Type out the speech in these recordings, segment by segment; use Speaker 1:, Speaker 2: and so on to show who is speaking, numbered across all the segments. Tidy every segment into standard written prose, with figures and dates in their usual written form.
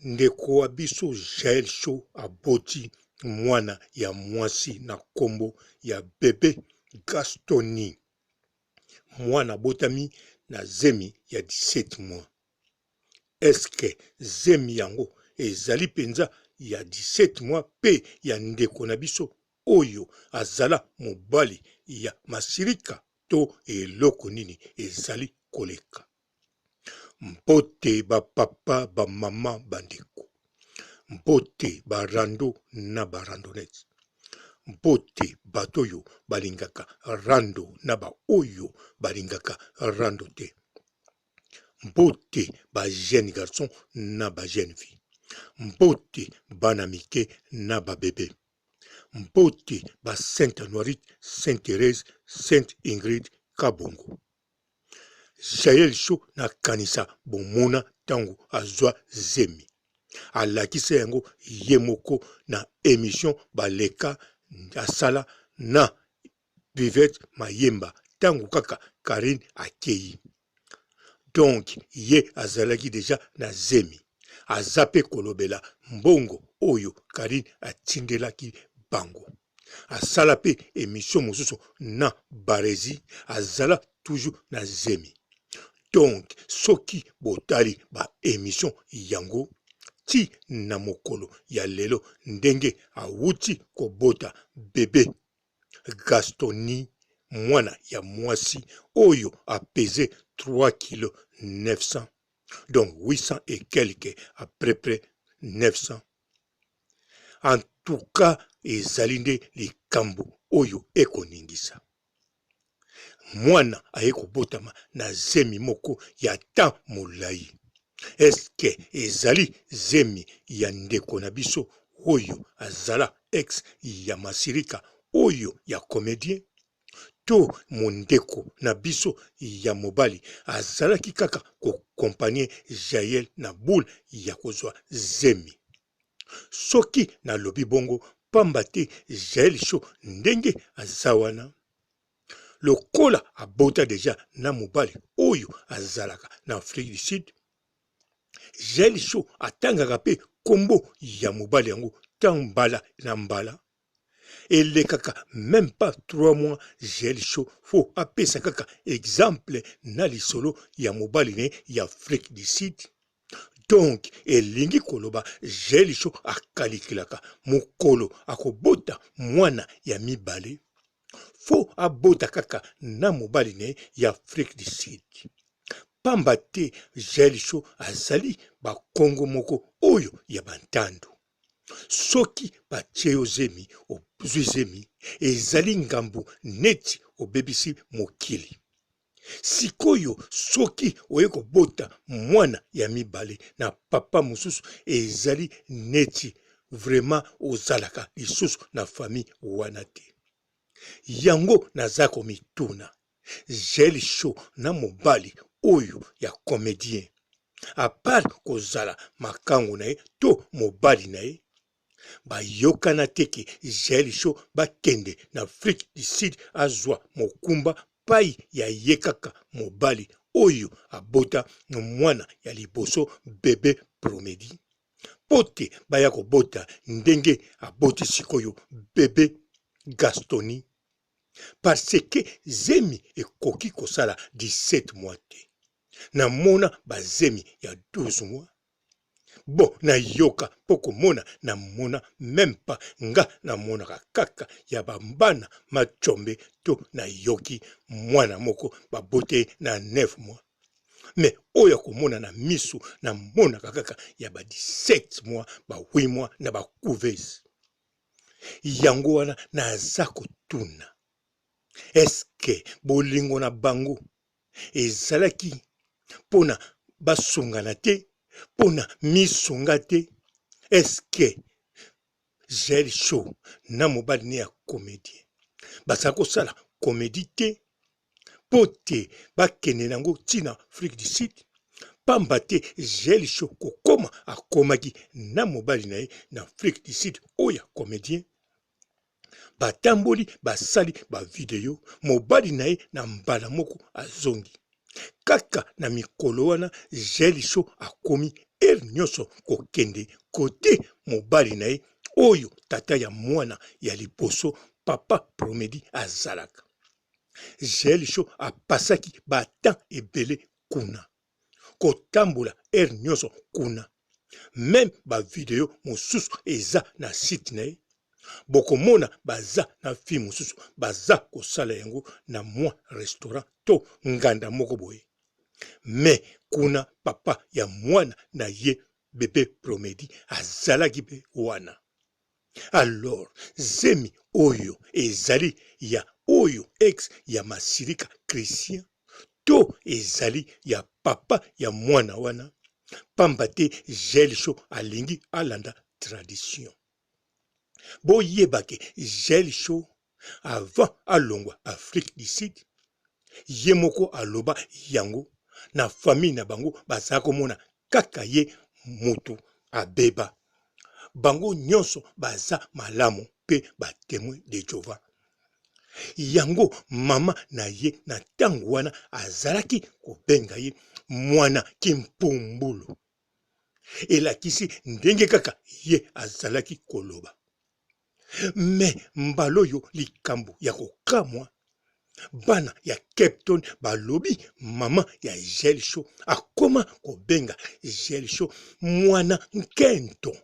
Speaker 1: Ndeko wa biso Jael Show aboti mwana ya mwasi na kombo ya Bebe Gastoni. Mwana abotami na zemi ya 17 mois. Est-ce que zemi yango ezali penza ya 17 mois pe ya ndeko na biso oyo azala mobali ya Masirika to eloko nini ezali koleka? Mbote ba papa, ba mama, ba ndeko. Mbote ba rando na ba randonnette. Mbote bato oyo balingaka rando na ba oyo balingaka rando te. Mbote ba jeune garçon na ba jeune fille. Mbote bana mike na ba bebe. Mbote ba Sainte Anuarite, Sainte Therèse, Sainte Ingrid Kabongo. Jael show na kanisa bomona tango azua zemi alakisa yango ye moko na emission baleka asala na Buvette Mayemba tango kaka Carine akeyi donc ye azalaki dejà na zemi aza pe kolobela mbongo oyo Carine atindelaki bango. Asala pe emission mosusu na Barezi azala toujours na zemi. Donc soki botali ba emission yango ti na mokolo ya lelo ndenge awuti kobota bebe Gastoni mwana ya mwasi oyo a pese 3 kilo 900 donc 800 et quelque à peu près 900. En tout cas ezali nde likambo oyo ekoningisa. Mwana aye kobotama na zemi moko ya temps molayi. Est-ce que ezali zemi ya ndeko na biso oyo azala ex ya Masirika oyo ya comedien? To mondeko na biso ya mobali azalaki kaka ko compagner Jael na boule ya kozwa zemi? Soki nalobi bongo pamba te Jael show ndenge aza wana lokola abota dejà na mobali oyo azalaka na Afrique du Sud, Jael show atangaka pe kombo ya mobali yango tango mbala na mbala elekaka meme pas 3 mois Jael show faut apesa kaka exemple na lisolo ya mobali ne ya Afrique du Sud. Donc elingi koloba Jael show akalikilaka mokolo akobota mwana ya mibale faut abota kaka na mobali ne ya Afrique du Sud. Pamba te Jael show azali bakongo moko oyo ya bantandu. Soki batie yo zemi ozwi zemi ezali ngambu neti obebisi mokili. Sikoyo soki oye kobota mwana ya mibale na papa mosusu ezali neti vraiment ozalaka lisusu na famille wana te. Yango naza komituna Jael show na mobali oyo ya comedien a part kozala makangu na ye to mobali na ye Bayokana te ke Jael show bakende na Afrique du Sud azua mokumba payi ya ye kaka mobali oyo abota mwana ya liboso bebe Promedi po te baya kobota ndenge aboti sikoyo bebe Gastoni parce que zemi ekoki kosala 17 mois te namona ba zemi ya 12 mois Bon nayoka po komona na mona meme pas nga namonaka kaka ya ba bana matshombe to nayoki mwana moko babota ye na 9 mois mais oyo ya komona na misu namonaka kaka ya ba 17 mois ba 8 mois na ba couveuse yango wana naza kotuna est-ce que bolingo na bango ezalaki pona basungana te pona misunga te est-ce que Jael show na mobali ne ya comedien bazala kosala comedie te po te bakende nango ti na Afrique du Sud pamba te Jael show kokoma akomaki na mobali na ye na Afrique du Sud oyo ya comedien Batamboli basali ba video mobali na ye na mbala moko azongi. Kaka na mikolo wana Jael Show akomi heure nyonso kokende kote mobali na ye oyo tata ya mwana ya liboso papa Promedi azalaka. Jael Show apasaki ba temps ebele kuna, kotambola heure nyonso kuna. Meme ba video mosusu eza na site na ye, bokomona baza na fille mosusu baza kosala yango na mwa restaurant to nganda moko boye. Mais kuna papa ya mwana na ye bebe Promedi azalaki pe wana. Alors zemi oyo ezali ya oyo ex ya Masirika Christian to ezali ya papa ya mwana wana? Pamba te Jael Show alingi alanda tradition. Boyeba ke Jael Show avant alongwa Afrique du Sud ye moko aloba yango na famille na bango bazala komona kaka ye mutu abeba bango nyonso baza malamu pe ba temoin de Jehovah yango mama na ye na ntango wana azalaki kobenga ye mwana kimpumbulu elakisi ndenge kaka ye azalaki koloba Me mbala oyo likambo ya kokamwa, bana ya Cape Town balobi mama ya Jael Show akoma kobenga Jael Show mwana nkento.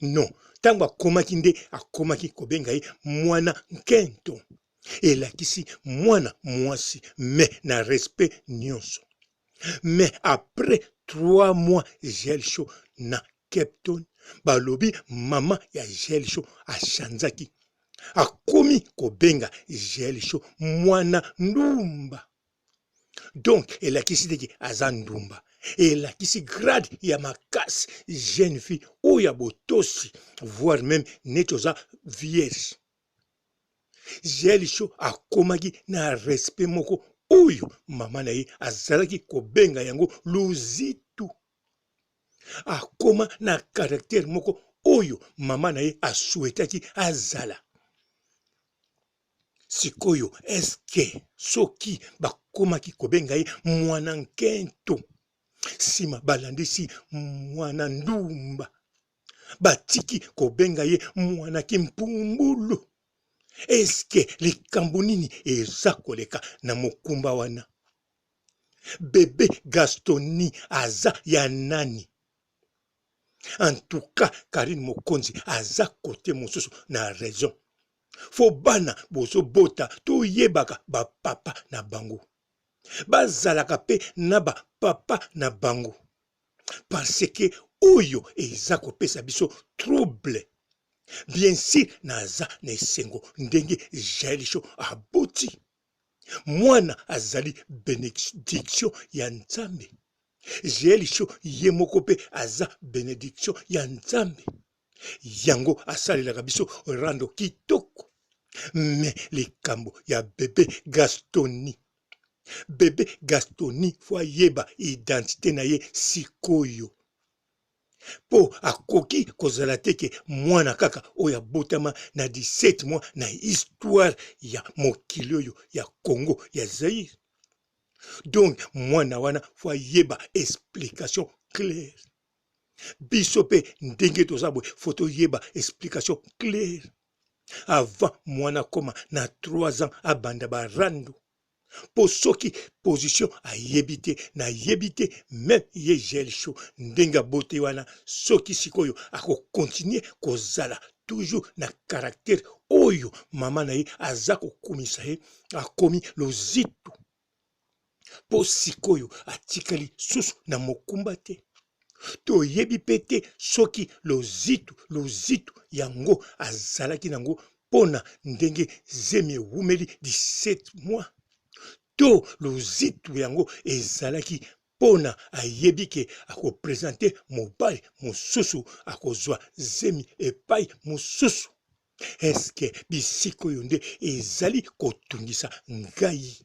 Speaker 1: Non, ntango akomaki nde akomaki kobenga ye mwana nkento, elakisi mwana mwasi me na respect nyonso. Mais après 3 mois Jael Show na Cape Town balobi mama ya Jael Show achanzaki akomi kobenga Jael Show mwana ndumba. Donc elakisi te ke aza ndumba, elakisi grade ya makasi jeune fille oyo ya botosi voire meme neti oza vierge. Jael Show akomaki na respect moko oyo mama na ye azalaki kobenga yango luzitu. Akoma na caractère moko oyo mama na ye asuetaki azala. Sikoyo eske soki bakomaki kobenga ye mwana nkento, nsima balandisi mwana ndumba, batiki kobenga ye mwana kimpumbulu, eske likambo nini eza koleka na mokumba wana? Bebe Gastoni aza ya nani? En tout cas Carine Mokonzi aza kote mosusu na raison. Fo bana bozobota toyebaka ba papa na bango. Bazalaka pe na ba papa na bango. Parce que oyo eza kopesa biso trouble. Bien sûr naza na esengo ndenge Jael Show aboti. Mwana azali benediction ya Nzambe. Jael Show ye moko pe aza benediction ya Nzambe. Yango asalelaka biso rando kitoko. Mais likambo ya bebe Gastoni, bebe Gastoni fo ayeba identite na ye sikoyo. Po akoki kozala te ke mwana kaka oyo abotama na 17 mois na histoire ya mokili oyo ya Congo ya Zaïre. Donc mwana wana fo ayeba explication claire. Biso pe ndenge toza boye fo toyeba explication claire avant mwana akoma na 3 ans abanda ba rando. Po soki position ayebi te nayebi te meme ye Jael show ndenge abote wana soki sikoyo ako continuer kozala toujours na caractère oyo mama na ye aza kokumisa ye akomi lozitu po sikoyo atikali susu na mokumba te toyebi pe te soki lozitu lozitu yango azalaki nango pona ndenge zemi ewumeli 17 mois to lozitu yango ezalaki pona ayebi ke ako presente mobali mosusu akozwa zemi epai mosusu. Eske bisika oyo nde ezali kotungisa ngai?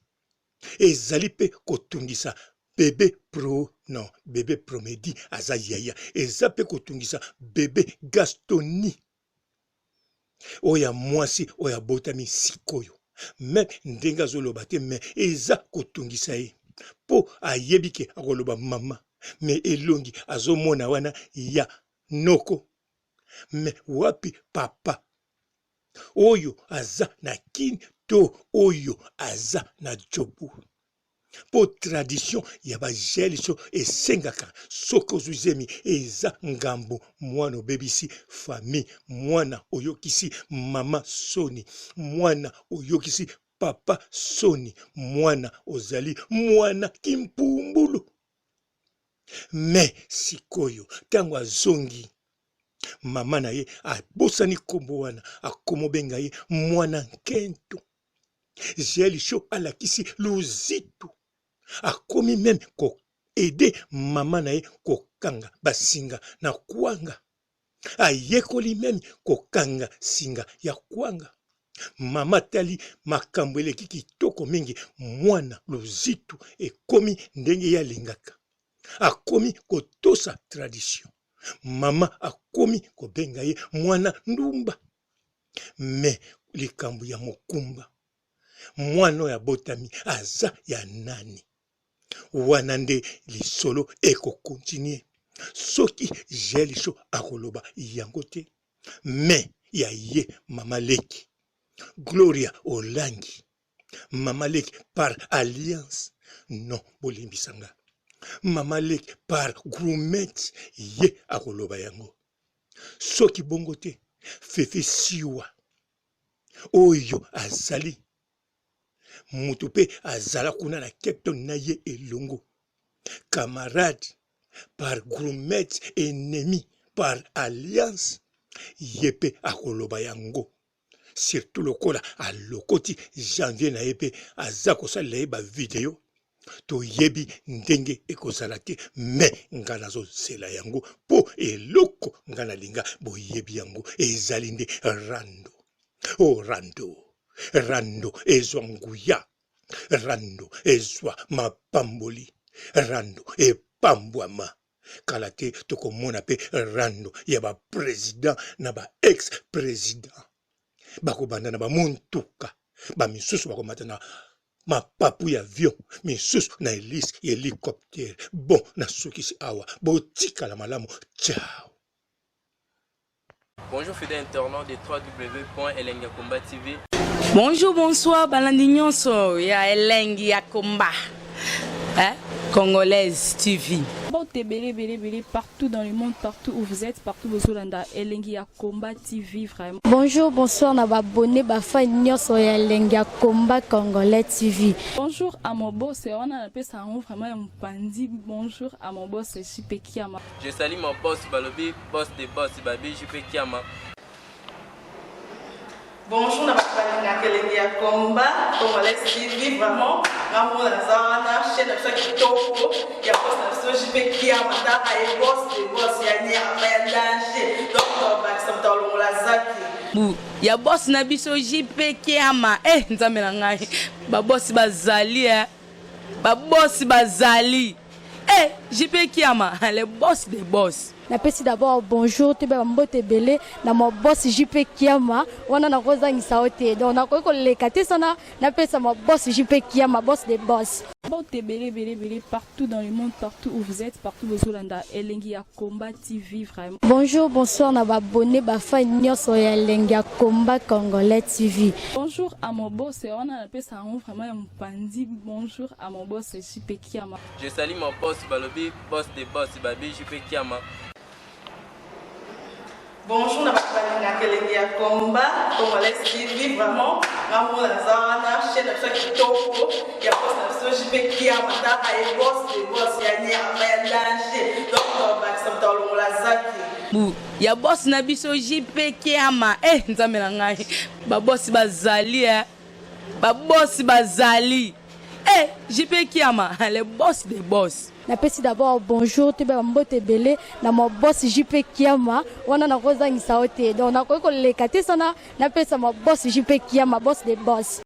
Speaker 1: Ezali pe kotungisa bebe pro non bebe promedi aza yaya, eza pe kotungisa bebe Gastoni. Oyo ya mwasi oyo abotami sikoyo meme ndenge azoloba te me eza kotungisa ye po ayebi ke akoloba mama. Me elongi azomona wana ya noko. Me wapi papa oyo aza na kin to oyo aza na joburg? Po tradition ya ba jael show esengaka soki ozwi zemi eza ngambo mwana obebisi famille mwana oyokisi mama soni mwana oyokisi papa soni mwana ozali mwana kimpumbulu mais sikoyo tango azongi mama na ye abosani kombo wana akomobenga ye mwana nkento Jael show alakisi luzitu akomi meme ko aider mama na ye kokanga basinga na kwanga ayekoli meme kokanga singa ya kwanga mama tali makambo eleki kitoko mingi mwana luzitu ekomi ndenge ye alingaka akomi kotosa tradition mama akomi kobenga ye mwana ndumba Mais likambo ya mokumba mwana oyo abotami aza ya nani? Wana nde lisolo eko continuer soki Jael show akoloba yango te mais ya ye mama leki Gloria Olangi mama leki par alliance non bolimbisa nga mama leki par grummet ye akoloba yango Soki bongo te, Fefe Siwa oyo azali mutu pe azala kuna na Cape Town na ye elongo, camarade par grummet, ennemi par alliance, ye pe akoloba yango. Surtout lokola alokoti janvier na ye pe aza kosalela ye ba video toyebi ndenge ekozala te mais nga nazozela yango po eloko nga nalinga boyebi yango ezali nde rando o oh, rando rando ezwa nguya rando ezwa mapamboli rando epambwama Kala te tokomona pe rando ya ba president na ba ex president bakobanda na ba muntuka ba misusu bakomata na mapapu ya avion misusu na hélice ya hélicoptère. Bon, nasukisi awa, botikala malamu, ciao.
Speaker 2: Bonjour fidèles internautes de www.elengiyakomba TV.
Speaker 3: Bonjour, bonsoir, balandi nyonso ya Elengi ya Komba. Hein? Congolaise TV.
Speaker 4: Mbote ebele ebele ebele partout dans le monde, partout où vous êtes, partout bozolanda Elengi ya Combat TV vraiment.
Speaker 5: Bonjour, bonsoir na ba abonné ba fan nyonso ya Elengi ya Combat Congolais TV.
Speaker 4: Bonjour à mon boss, wana napesa yango vraiment ya mopanzi. Bonjour à mon boss JP Kiama.
Speaker 2: Je salue mon boss balobi boss de boss babi JP Kiama.
Speaker 6: Bonjour na bato balingaka elengi ya combat congolais TV vraiment nga moko naza wana chaîne na biso ya kitoko ya boss na biso JP Kiama taka ye boss de boss ya nyama ya danger donc tobakisa moto alongola zaki
Speaker 3: Bu ya boss na biso JP Kiama eh nzambe na ngai ba boss bazali eh ba boss bazali Eh JP Kiama le boss des boss.
Speaker 5: Napesi d'abord bonjour toyeba ba mbote ebele na mon boss JP Kiama wana nakozangisa yo te donc nakoki koleka te sana napesa mon boss JP Kiama boss des boss.
Speaker 4: Mbote ebele ebele ebele partout dans le monde partout où vous êtes partout bozolanda elengi ya combat TV vraiment.
Speaker 5: Bonjour bonsoir na ba abonne ba fan nionso ya elengi ya combat congolais TV.
Speaker 4: Bonjour à mon boss wana napesa yango vraiment ya mopanzi bonjour à mon boss JP Kiama.
Speaker 2: Je salue mon boss balobi boss de boss babi JP Kiama.
Speaker 6: Bonjour na bato balingaka elengi ya combat congolais TV vraiment nga moko naza wana chaîne na biso ya kitoko ya boss na biso JP Kiama taka ye boss de boss ya nyama ya danger donc tobakisa moto alongola zaki
Speaker 3: Bu ya boss na biso JP Kiama eh nzambe na ngai ba boss bazali eh ba boss bazali Eh JP Kiama le boss des boss.
Speaker 5: Napesi d'abord bonjour toyeba ba mbote ebele na mon boss JP Kiama wana nakozangisa yo te donc nakoki koleka te sana napesa mon boss JP Kiama boss des boss.